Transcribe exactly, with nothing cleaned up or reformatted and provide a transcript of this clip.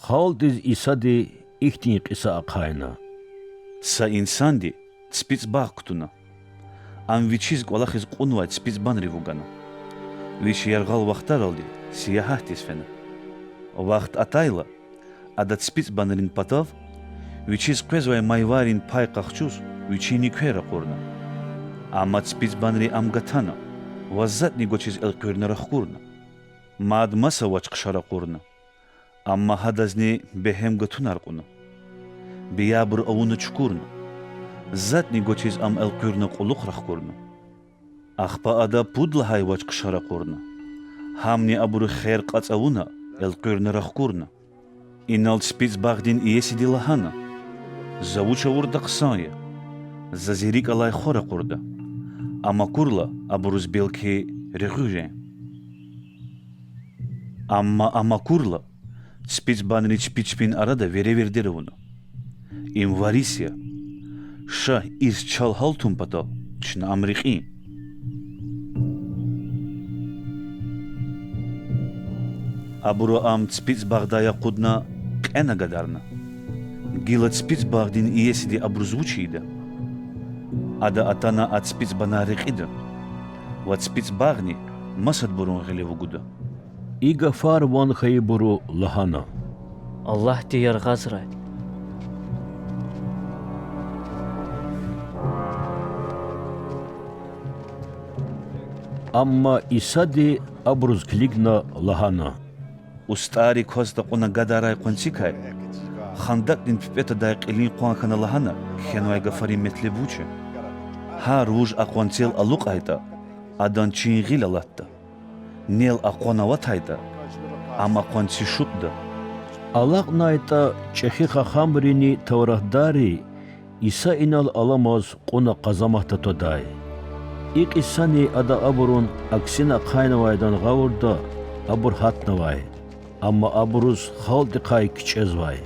Халкьдиз Исади ихьтин кьиса ахъайна: Са инсанди ципицӀ багъ кутуна. Ам вичиз кӀвалахиз кьунвай ципицӀбанрив вугана. Вич яргъал вахтаралди сиягьатдиз фена. Вахт атайла, ада ципицӀбанрин патав вичиз къвезвай майвайрин пай къахчуз, вичин нуьквер ракъурна. Амма ципицӀбанри ам гатана ва затӀни гвачиз элкъуьрна рахкурна. Мад маса вач-хъша ракъурна, амма гьадазни бегьем гатунар кьуна. Биябур авуна чукурна, затӀни гвачиз ам элкъуьрна кьулухъ рахкурна. Ахпа ада пуд лагьай вач-хъша ракъурна. Гьамни абуру хер кьацӀ авуна, элкъуьрна рахкурна. Инал ципицӀ багъдин иесиди лагьана: За вуч авуртӀа хъсан я. За зи рикӀ алай хва ракъурда. Ам акурла, абуруз белки регъуь жен. Амма ам акурла, ципицӀбанри чпи чпин арада веревирдер авуна: Им варис я. Ша, ирс чал гьалтун патал, чна ам рекьин. Абуру ам ципицӀ багъдай акъудна, кьена гадарна. Гила ципицӀ багъдин иесиди абуруз вуч ийида? Ада атана а ципицӀ банар рекьида ва ципицӀ багъни масадбурун гъиле вугуда. И гафар ван хьайибуру лагьана: Аллагьди яргъазрай. Амма Исади абуруз килигна лагьана: УстӀарри кваз такьуна гадарай къванцикай хандакӀдин пипӀе тадай кьилин къван хьана лагьана кхьенвай гафарин метлеб вуч я? Гьар вуж а къванцел алукьайтӀа, адан чин гъил алатда. Нел а къван аватайтӀа, ам а къванци шутӀда. АлакьнайтӀа чӀехи хахамрини тавратдарри Иса инал аламаз кьуна къазаматда твадай. И кьисани ада абурун аксина ахъайнавайдан гъавурда абур гьатнавай, амма абуруз халкьдихъай кичӀезвай.